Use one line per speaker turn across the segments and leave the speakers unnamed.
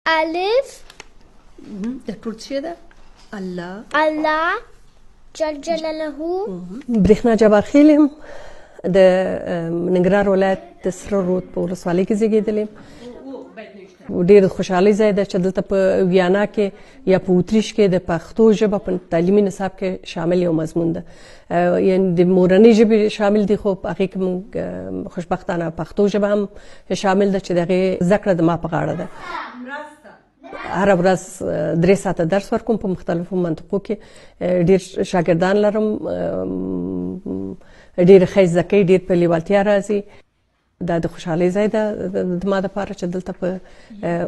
الف.
دا ټول څه ده؟ الله.
الله جل جلاله.
برېښنا جبارخیل یم، د ننګرهار ولایت د سره رود په ولسوالۍ کې زیږېدلې یم. ډېر د خوشحالۍ ځای ده چې دلته په ویانا کې یا په اتریش کې د پښتو ژبه په تعلیمي نصاب کې شامل یو مضمون ده، یعنی د مورنۍ ژبې شامل دي، خو په هغې کې موږ خوشبختانه پښتو ژبه هم شامل ده چې د هغې زده کړه د ما په غاړه ده. هره ورځ 3 ساعته درس ورکوم په مختلفو منطقو کې، ډېر شاګردان لرم، ډېر ښه زده کوي، ډېر په لیوالتیا راځي. دا د خوشحالۍ ځای ده د ما دپاره چې دلته په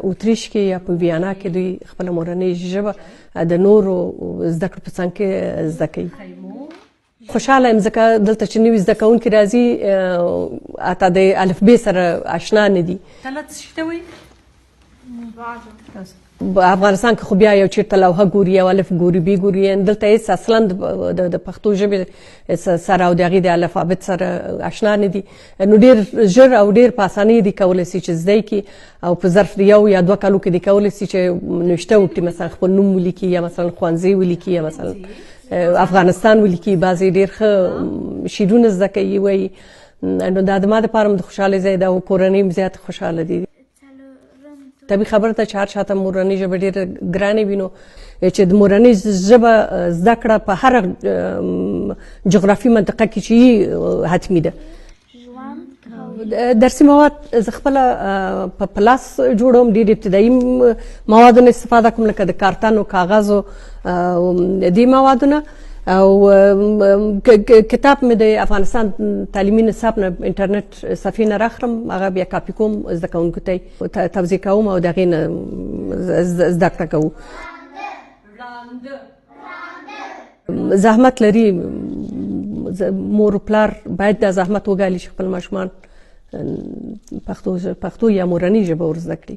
اتریش کې یا په ویانا کې دوی خپله مورنۍ ژبه د نورو زده کړو په څنګ کې زده کوي. خوشحاله یم ځکه دلته چې نوي زده کوونکي راځي حتی د الف ب سره اشنا نه دي.
تله څه شي ته وایي؟
افغانستان کې خو بیا یو چېرته لوحه ګوري او الف ګوري بی ګوري، دلته هېڅ اصلا د پښتو ژبې سره او د هغې د الفابت سره اشنا نه دي، نو ډېر ژر او ډېر په اسانۍ دي کولی سي چې زده یې کړي او په ظرف د 1 یا 2 کالو کې دي کولی سي چې نوشته وکړي، مثلا خپل نوم ولیکي یا مثلا ښوونځی ولیکي یا مثلا افغانستان ولیکي. بعضې ډېر ښه شعرونه زده کوي وایي، نو دا د ما دپاره هم د خوشحالۍ ځای ده او کورنۍ هم زیات خوشحاله دي. طبیعي خبره ده چې هر چا ته مورنۍ ژبه ډېره ګرانه وي، نو چې د مورنۍ ژبه زده کړه په هره جغرافي منطقه کې چې حتمي ده. درسي مواد زه خپله په لاس جوړوم، ډېر ابتدایي موادو نه استفاده کوم لکه د کارتن او کاغذو دې موادونه، او کتاب مې د افغانستان تعلیمي نصاب نه انټرنیټ صفحې نه راخلم، هغه بیا کاپي کوم، زده کوونکو ته توزیع کوم او د هغې نه زده کړه کوو. زحمت لري، مور و پلار باید دا زحمت وګالي چې خپل ماشومان پښتو یا مورنۍ ژبه ور زده کړي.